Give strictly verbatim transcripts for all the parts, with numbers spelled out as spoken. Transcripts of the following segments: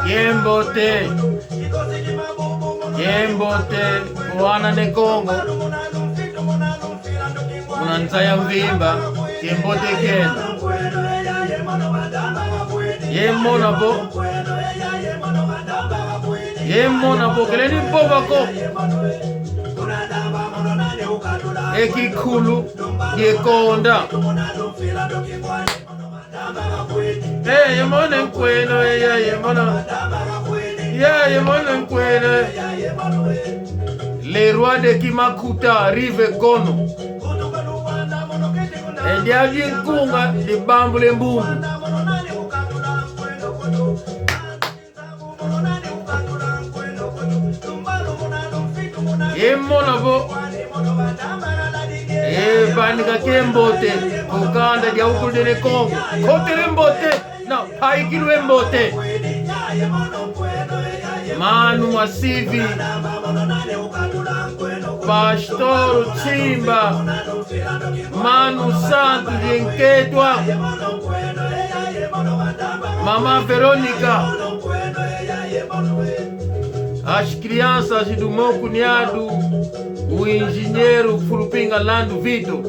Kiambote, kiambote, kwa ana Ne Kongo. Muna nza ya mvimba, kiambote kieno. Ye mona vo. Ye mona vo, kele ni vova ko. E kikulu, ye konda. Eh, ye mona nkweno, eh, ya, ye mona. Ya, ye mona nkweno. Le roi de Kimakuta, rive kono. E dia binkunga, dibambule mbumbu. Ye mona vo. E, vanika kiambote, ku kanda dia ukulu dia Ne Kongo. Kotele mbote, na paikilu e mbote. Manu Masivi. Pastor Tsimba. Manu Santu ye nkento aku. Mama Veronica. As crianças do meu cunhado, o engenheiro Fulupinga Lando Vitor.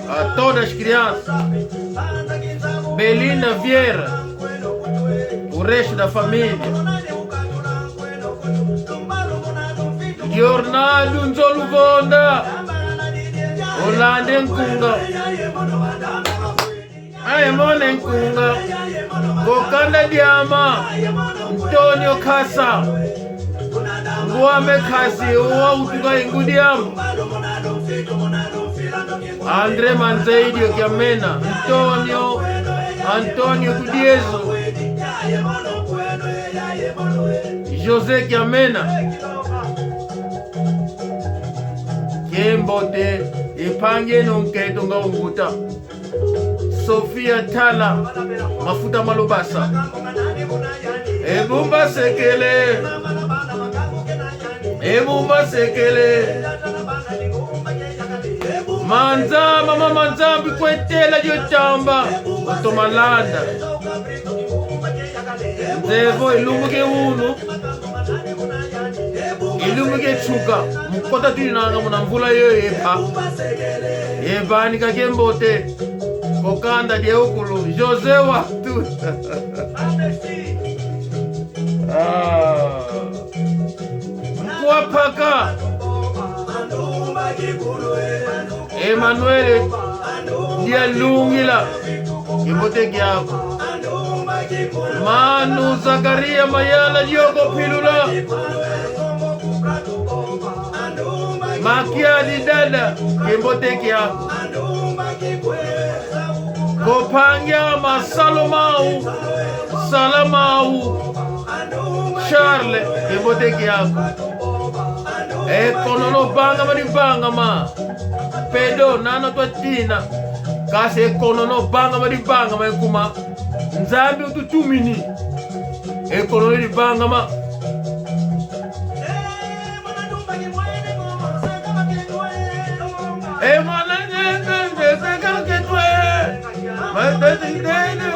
A todas as crianças. Belinda Vieira. O resto da família. Jornal do Nzoluvonda. Olande Nkunga. Aye mone Nkunga. Kokanda diama. Antonio Kasa. Ngwame Kasi, uwa utuka ingu diama. André Manzeidio Kiamena. Antonio. Antonio Kudiezo. José Kiamena. Kiambote, e mpangi eno nkento nga umbuta. Sofia Tala, mafuta ma lubasa. E bumba sekele. E bumba sekele. Manza, mama Manzambi kwetela dio tamba. Otoma landa. Nzevo ilumbu kia unu. Ilumbu kia nsuka, mu kota tuinanga muna mvula yoyo yepa. Yevanika kiambote, kokanda dia ukulu, José Watu. Ah. Nkwapaka. Emmanuel Dialungila, kiambote kiaku. Manu Zakaria Mayala Diogo Pilula. Makiadi Dada, kiambote kiaku. Kopangia ma Salomão, Salamão. Charles, kiambote kiaku. E konono vangama divangama. Pedro, nana twatina. Kasi e konono vangama divangama e kuma. Nzambi ututumini. E konono divangama. E mwana nene, nene, nene, nene, nene.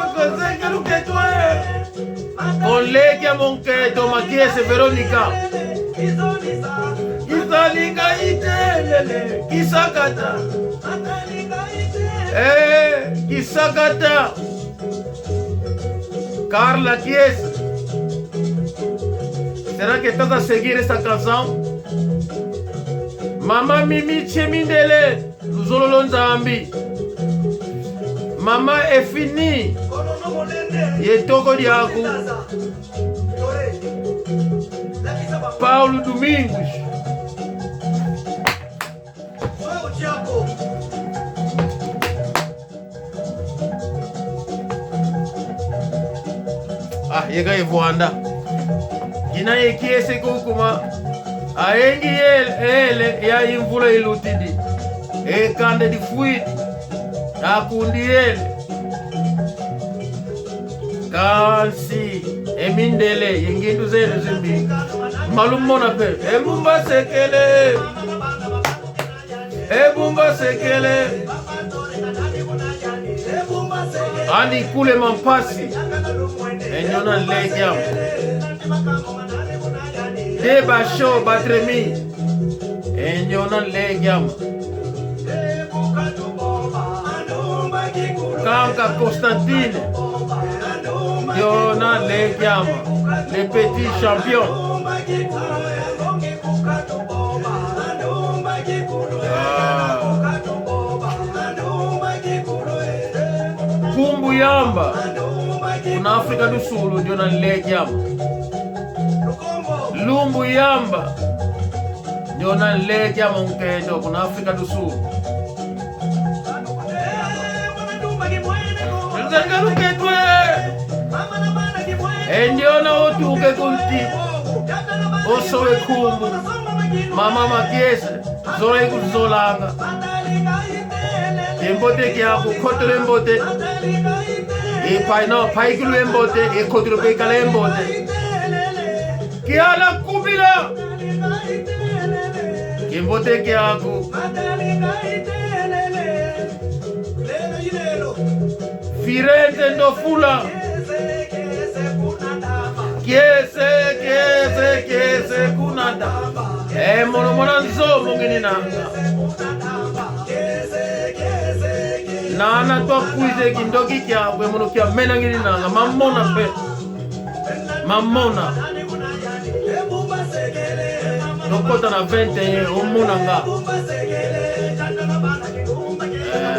Konlekia mo nkento Makiese Veronica. Kisalinga itelele, kisakata. Eh, kisakata. Carla Kiese. Será que estás a seguir essa canção? Mama Mimi Chemindele. Luzololo Nzambi. Mama Efini. Ye toko diaku. Paulo Domingos. Ah, yeka ye vwanda. Kina ye kiese kukuma. Ayengi yele, ele, ya imvula ilutidi. E kanda difwidi. Akundi yele. Kansi, e mindele, ye ngindu zenu zimbi. Malumona pe, e mumba sekele. Ebumba Sekele. Ani kule mampasi. E ndiona nleke ame. Deba Show Batremi. E ndiona nleke ame. Kanka Constantine. Ndiona nleke ame. Le petit champion. Ah. Kumbu Yamba, kuna Afrika do Sul, ndiona nleke ame. Lumbu Yamba, ndiona nleke ame nkento, kuna Afrika do Sul. Nzengelu ketwe. E ndiona otuke kunti. Osowe kumbu. Mama Makiese. Zola ikuzolanga. Kiambote kiaku, kotele mbote. E pai no, pai kulu e mbote, e kotele pe kala e mbote. Kiala kubila. Kiambote kiaku. Firenze ndo fula. Kiese, kiese, kiese, kunata. E, mono mona nzo mungininanga. Nana twa kwize kindoki kiakwe mono kia mena ngininanga. Mamona pe. Mamona. Tokota na vingt et un, omona nga. Eh.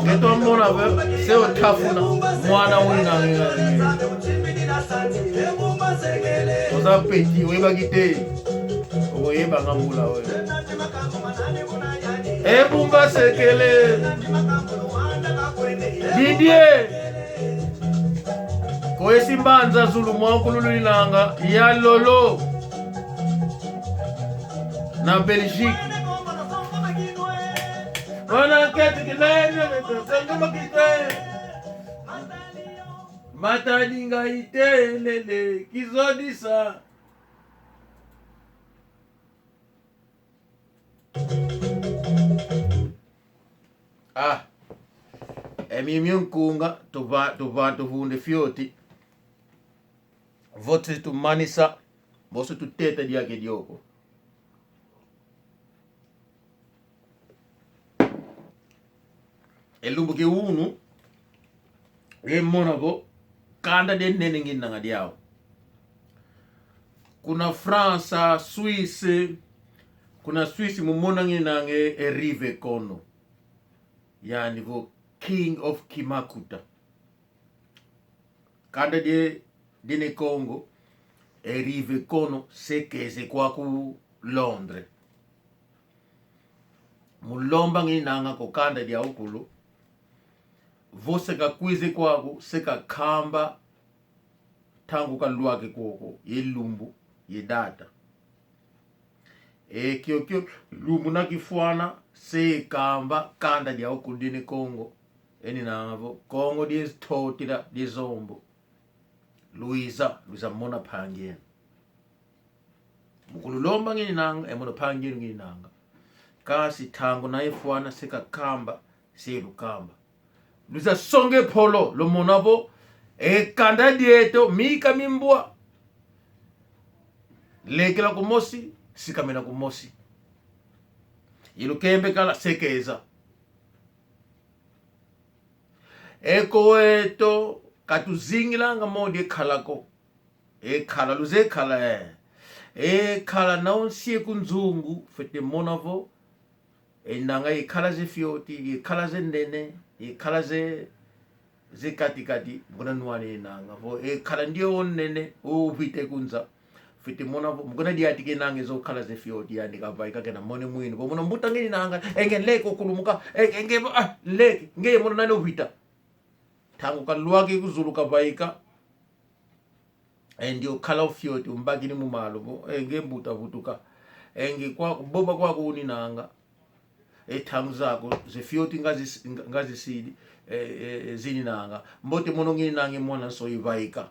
Nge twamona ve, se otafuna, mwana wina. Oza petit, oyebaki te. Oyebanga mbula oyo. Ebumba Sekele. Didier. Kwesi Mbanza Zulu mwakululilanga ya Lolo na Belgique. Wana keti kilenge, matadi ngai telele, kizodisa. Ah, e mimi nkunga, tuva, tuva, tuvunde fioti. Vo tusi tumanisa, vo tusi tuteta diaka dioko. E lumbu kia unu, e mona vo, kanda dia nene ngininanga diau. Kuna França, Suisse, kuna Suisse mumona ngininanga e Rive Kono. Yani vo King of Kimakuta. Kanda die, die ne Kongo, e Rive Kono, se keze kwaku Londres. Mulomba ngininanga ko kanda diaukulu. Vo se kakwize kwaku, se kakamba, ntangu kalwake koko, ye lumbu, ye data. E kiokio, lumbu na kifwana, se kamba, kanda diaukulu die ne Kongo. Eninanga vo, Kongo die Ntotila, die Zombo. Luiza, luiza mona mpangi eno. Mukululomba ngininanga, e mono mpangi eno ngininanga. Kansi ntangu na ifwana se kakamba, se lukamba. Luiza songa e polo, lumona vo, e kanda dieto, mika mimbwa. Lekela kumosi, sikamena kumosi. Ilukembe kala se keza. E ko eto, katuzingilanga modi e kala ko. E kala, luze kala, eh. E kala na onsie ku nzungu, fwete mona vo. Enanga e kala ze fioti, e kala ze nene, e kala ze, ze kati-kati, mukuna nwane enanga vo. E kala ndie o nene, o vite kunza. Fwete mona vo, mukuna diatike nanga zo kala ze fioti, yandi kavaika kena mone mwini. Vo muna mbuta ngininanga, e nge nleke okulumuka, e, e nge, ah, nleke, nge mono nani o vita. Ntangu kalwake ku zulu kavaika. E ndio kala o fioti, umbakini mu malu vo, e nge mbuta vutuka. E nge kwa, boba kwaku uninanga. E ntangu zaku, ze fioti nga zis-, nga, nga zisidi, e, e, e, zininanga. Mbote mono ngininanga mwana nso ivaika.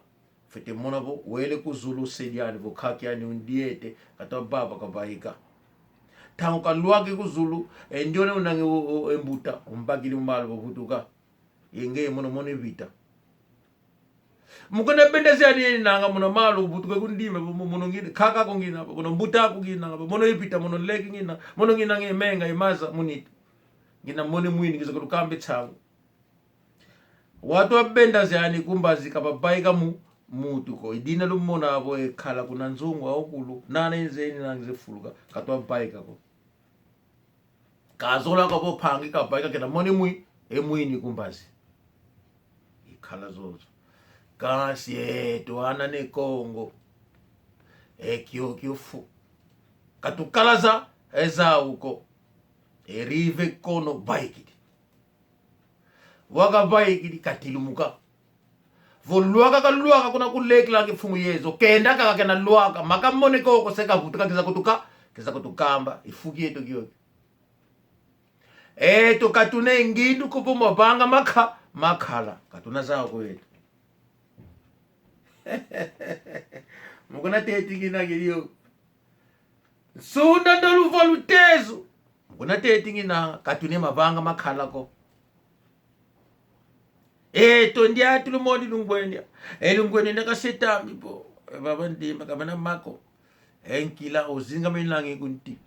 Fwete mona vo, wele ku zulu se diani vo kaki ani undiete, katwa baba kavaika. Ntangu kalwaki ku zulu, e ndiona unange o, o, e mbuta, umbakidi mu malu, vutuka. Yenge mono, mono ivita. Mu kuna benda ziani eninanga, muna malu, vutuka ku ndima, mo-, mono ngina, kaka ko ngina, mono mbuta ko ngina, mono ivita, mono nleke ngina, mono ngina nge menga, imaza, munita. Ngina mone mwini, ngiza kulukambe tsangu. Watu wa benda ziani ku mbazi ka bavaika mu, mutu ko. Idina lumona avo ekala kuna nzungu wa ukulu, nana inze eninanga ze fuluka, katwa vaika ko. Kazola kavo mpangi kavaika kena mone mwi, e mwini ku mbazi. Ikala zozo. Kansi eto ana ne Kongo. E kiokio fu. Katukala za, e zau ko. E rive kono vaikidi. Waka vaikidi katilumuka. Vo lwaka kalwaka kuna kulekilanga Mfumu Yezu. Kenda kaka kena lwaka. Maka mone koko se kavutuka kiza kutuka. Kiza kutukamba. Ifuki eto kiokio. Eto katuna e ngindu ko vo mavanga maka-, makala. Katuna zau ko eto. Mu kuna teti ngina kilio. Nsunda ndo luvwa lutezu. Mu kuna teti ngina katuna e mavanga makala ko. Eto ndia tulumoni lungwendia. E lungwendia ndaka setambi po. E baba ndimba kamena mako. E nkila ozinga menangi kunti.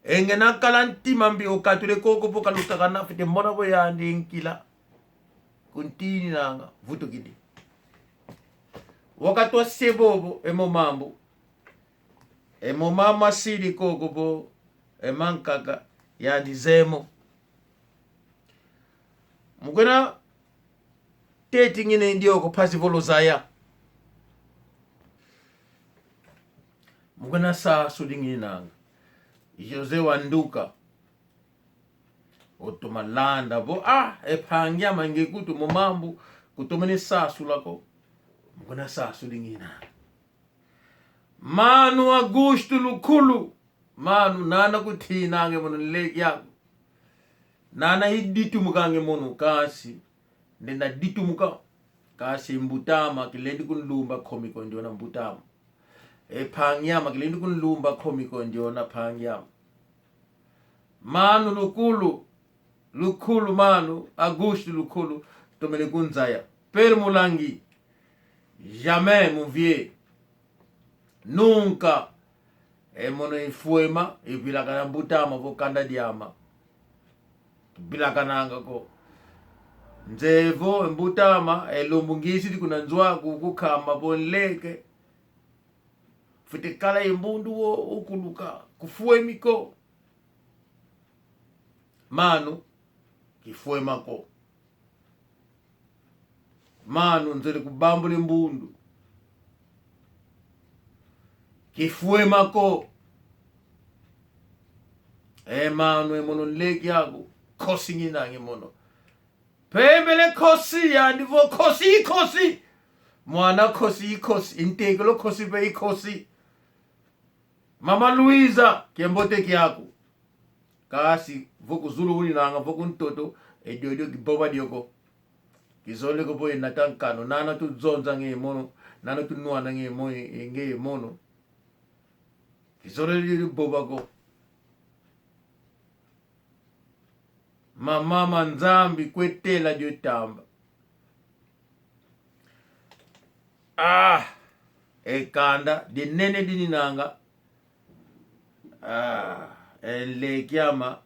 E nge na kala ntima mbi okatule koko vo kalutaka na fite mona vo yandi nkila. Kuntininanga, vutukidi. Wakatwa se vovo, e mo mambu. E mo mama sidi koko vo, e mankaka, yandi zemo. Mu kuna teti ngina ndioko mpasi vo luzaya. Mu kuna sasudi nginanga. José Wanduka. Otoma landa vo, ah, e mpangi ama nge kutu mo mambu, kutomene sasula ko. Mu kuna sasudi nginanga. Manu Augusto Lukulu. Manu, nana kutinange mono nleke aku. Nana iditumukange mono kansi. Ndenda ditumuka. Kansi mbut'ama, kilendi kunlumba nkomi ko ndiona mbut'ama. E mpangi ama, kilendi kunlumba nkomi ko ndiona mpangi ama. Manu Lukulu, Lukulu Manu, Augusto Lukulu, tomene kunzaya. Père Mulangi, jamais, mon vieux. Nunca. E mono ifwema, ivilakana mbut'ama vo kanda diama. Vilakananga ko. Nze vo mbut'ama, e lumbu ngisidi kuna nzo aku kukamba vo nleke. Fwete kala ye mbundu wo ukuluka, kufwemi ko. Manu, kifwema ko. Manu, nzole kubambula e mbundu. Kifwema ko. E manu, e mono nleke aku, nkosi nginanga e mono. Pembele nkosi, yandi vo nkosi, i nkosi. Mwana nkosi, i nkosi. Intekelo nkosi pe i nkosi. Mama Luiza, kiambote kiaku. Kansi, vo ku zulu uninanga, vo ku ntoto, e diodio kivova dio ko. Kizolele ko vo e nata nkanu, nana tuzonzanga e mono, nana tunwananga e mo-, e nge e mono. Kizolele dio vova ko. Mama, ma Nzambi kwetela dio tamba. Ah, e kanda dinene dininanga. Ah, e nleke ama.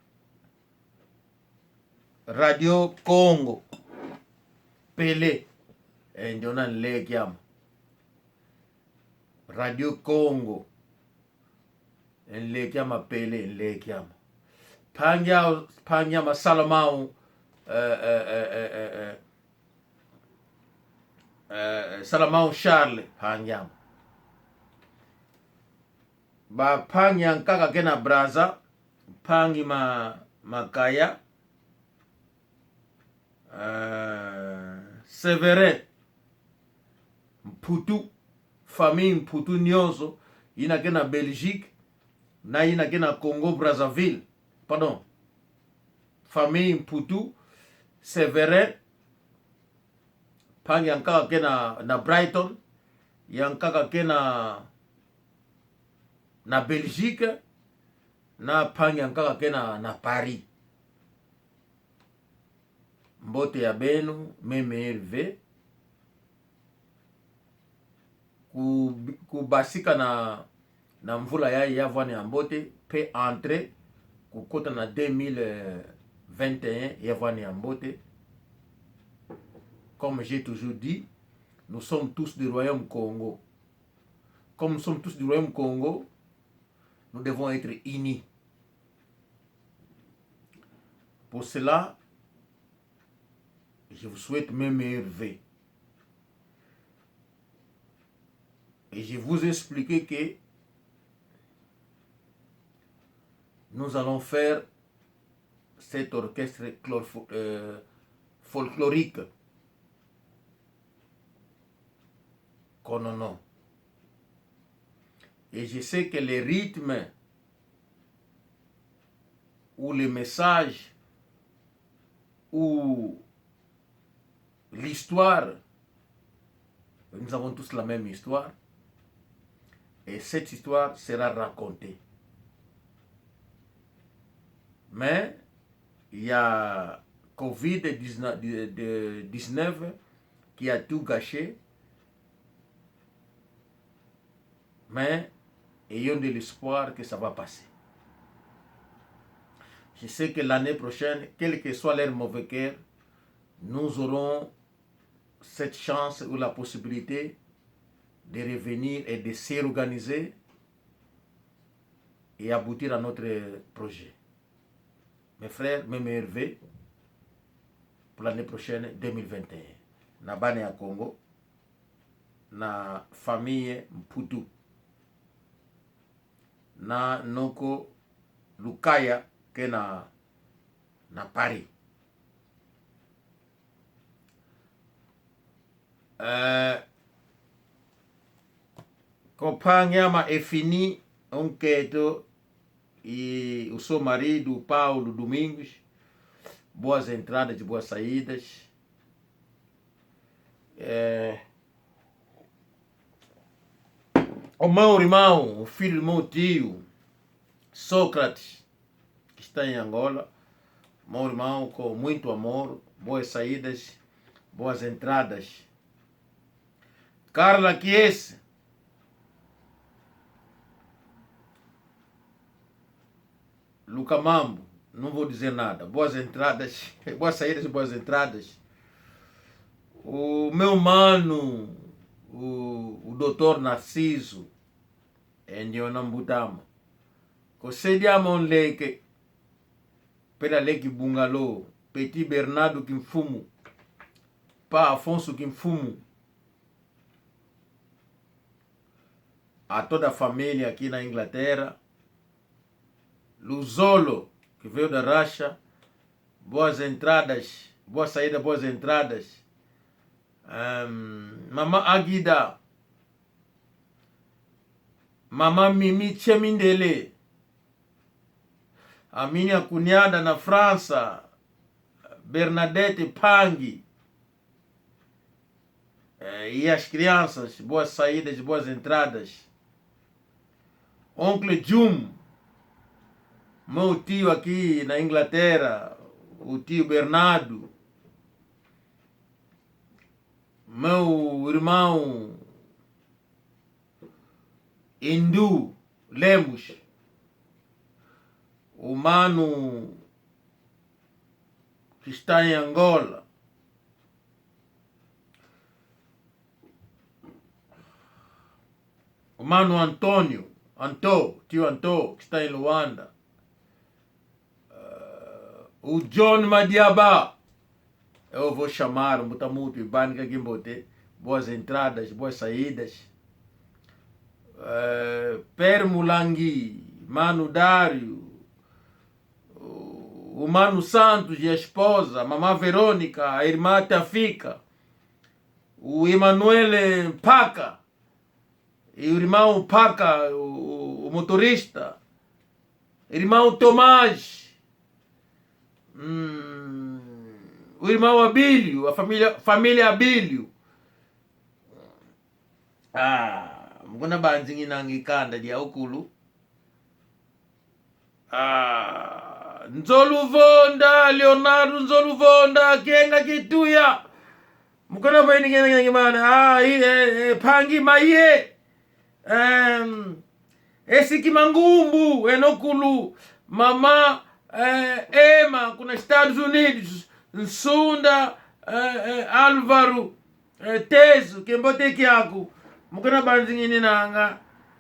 Radio Congo. Pele. E ndiona nleke ama. Radio Congo. Nleke ama Pele, nleke ama. Mpangi a-, mpangi ama Salomão, eh, eh, eh, Salomão Charles, mpangi ama. Bampangi ankaka ke na Brazza, mpangi ma, Makaya, eh, Séverin, Mputu, famille Mputu nyonso, ina ke na Belgique, na ina ke na Congo Brazzaville, pardon, famille Mputu, Séverin, mpangi ankaka ke na, na Brighton, ya nkaka ke na, na Belgique, na mpangi ya nkaka ke na, na Paris. Mbote ya beno, mes meilleurs vœux. Ku-, kubasika na, na mvula ya, ya vwani ya mbote, pe entrer, kukota na deux mille vingt et un, ya vwani ya mbote. Comme j'ai toujours dit, nous sommes tous du Royaume Kongo. Comme nous sommes tous du Royaume Kongo, nous devons être unis. Pour cela, je vous souhaite mes meilleurs vœux. Et je vous explique que nous allons faire cet orchestre chlorfo-, euh, folklorique. Konono. Et je sais que les rythmes ou les messages ou l'histoire, nous avons tous la même histoire, et cette histoire sera racontée. Mais il y a covid dix-neuf qui a tout gâché, mais ayons de l'espoir que ça va passer. Je sais que l'année prochaine, quel que soit leur mauvais cœur, nous aurons cette chance ou la possibilité de revenir et de s'organiser et aboutir à notre projet. Mes frères, mes meilleurs vœux pour l'année prochaine, deux mille vingt et un. Na bana ya Kongo, na famille Mputu, na noko Lukaya ke na, na Paris. Eh, companhia ma e fini, um queto, e o seu marido, Paulo Domingos, boas entradas, boas saídas. Eh, o meu irmão, o filho do meu tio, Sócrates, que está em Angola. Meu irmão, com muito amor, boas saídas, boas entradas. Carla Kiese, Luca Mambo, não vou dizer nada. Boas entradas, boas saídas, boas entradas. O meu mano, o, o doutor Narciso, e ndiona mbut'ama. Kosedi ama onleke, pela leki Bungalo, Petit Bernardo Kimfumu, Pa Afonso Kimfumu, a toda a família aqui na Inglaterra, Luzolo, que veio da Rússia, boas entradas, boa saída, boas entradas. Ahm, Mama Agida, Mama Mimi Chemindele, a minha cunhada na França, Bernadette Pangi, eh, e as crianças, boas saídas, boas entradas. Oncle Jum, meu tio aqui na Inglaterra, o tio Bernardo, meu irmão Indu Lemos, o mano que está em Angola, o mano António, Antô, tio Antô, que está em Luanda, eh, o John Madiaba, eu vou chamar, mbuta mutu, ibanika kimbote, boas entradas, boas saídas. Eh, Per Mulangi, mano Dário, o, o mano Santos e a esposa, mamã Verônica, a irmã Tafika, o Emanuele Mpaka, e o irmão Mpaka, o, o, o motorista, irmão Tomás, hum, o irmão Abílio, a família, família Abílio. Ah, mukuna banzingi nangi kanda dia ukulu. Ah, Nzoluvonda, Leonardo Nzoluvonda, Kenga Kituya. Mukona beni kena kena kimana. Ah, i, eh, eh, Pangi Maye. Em, Esiki Mangumbu, eno kulu. Mama, eh, Emma, kuna Estados Unidos. Nsunda, eh, eh, Álvaro. Eh, Tezo, kiambote kiaku. Mukona banzi ngininanga.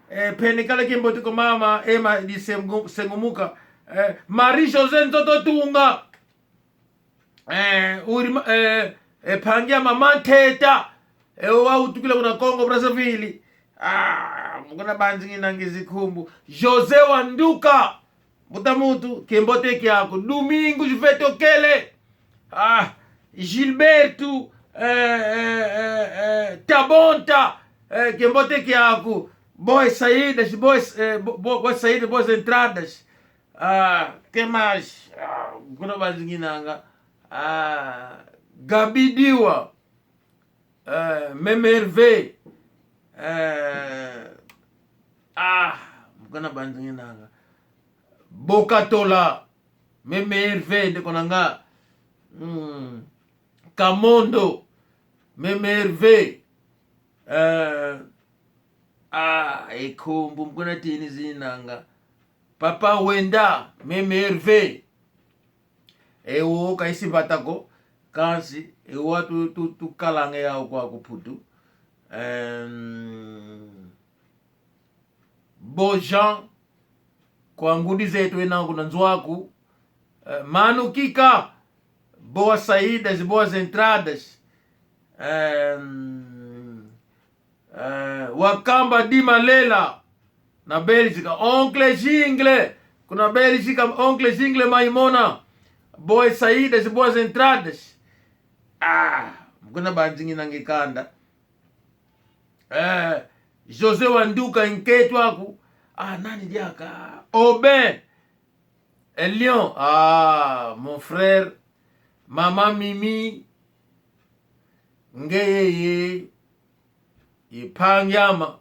Eh, pene kala kiambote kwa mama, Emma di Sengu-, Sengumuka. Eh, Marie José Nzoto Tunga. Eh, uri ma-, eh, eh, Pangi a mama Nteta. Eh, wawutukila kuna Congo Brazzaville. Ah, mukona banzi ngininanga zikumbu. José Wanduka. Mbuta muntu, kiambote kiaku. Domingo Juveto Kele. Ah, Gilberto, eh, eh, eh, eh, Tabonta, eh, kiambote kiaku. Boas saídas, boas, eh, bo-, bo-, boas saídas, boas entradas. Ah, que mais? Ah, mukona banzi ngininanga. Ah, Gabi Diwa. Eh, Meme Hervé. Eh, ah, mukona banzi ngininanga. Bokatola. Meme Hervé, ndekonanga. Mm. Kamondo. Meme Hervé. Eh, ah, e nkumbu mukona tini zinanga. Papa Wenda, Meme Hervé. Ewo kaisi vata ko, kansi, ewo tu, tu, tukalanga yau kwa ku Mputu. Em, Bojan, kwa ngudi zetu ena kuna nzo aku. Eh, Manu Kika, boas saídas, boas entradas. Em, eh, Wakamba Di Malela, na Bélgica. Oncle Jingle, kuna Bélgica, Oncle Jingle Maimona. Boas saídas, boas entradas. Ah, mukona banzi ngininanga e kanda. Eh, José Wanduka, nkento aku. Ah, nani diaka? Aubin. Eh, Lyon. Ah, mon frère. Mama Mimi. Ngeye ye. Ye Pangi ama.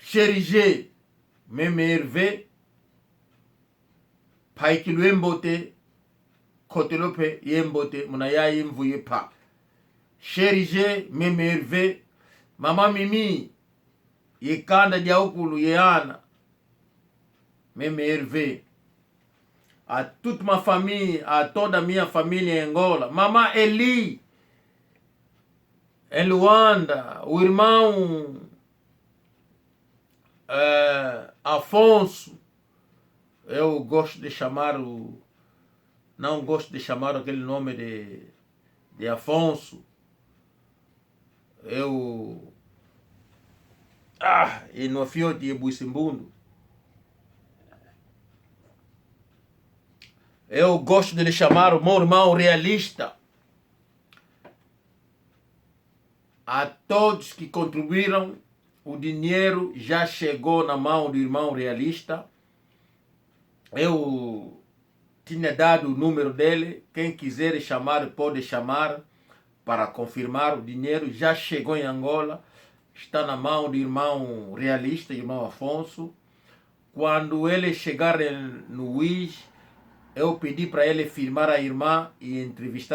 Chéri G. Meme Hervé. Mpaikilu ye mbote, kotelo mpe ye mbote, muna yayi mvu ye mpa. Chéri G, Meme Hervé, Mama Mimi, ye kanda diawu kulu ye ana, Meme Hervé. À toute ma famille, à toda minha família em Angola. Mama Eli, em Luanda, o irmão, eh, Afonso, eu gosto de chamar o, não gosto de chamar aquele nome de, de Afonso. Eu, ah, e no fioti e buisimbundu. Eu gosto de lhe chamar o meu irmão Realista. A todos que contribuíram, o dinheiro já chegou na mão do irmão Realista. Eu tinha dado o número dele. Quem quiser chamar, pode chamar para confirmar. O dinheiro já chegou em Angola. Está na mão do irmão Realista, irmão Afonso. Quando ele chegar em, no Uíge, eu pedi para ele filmar a irmã e entrevistar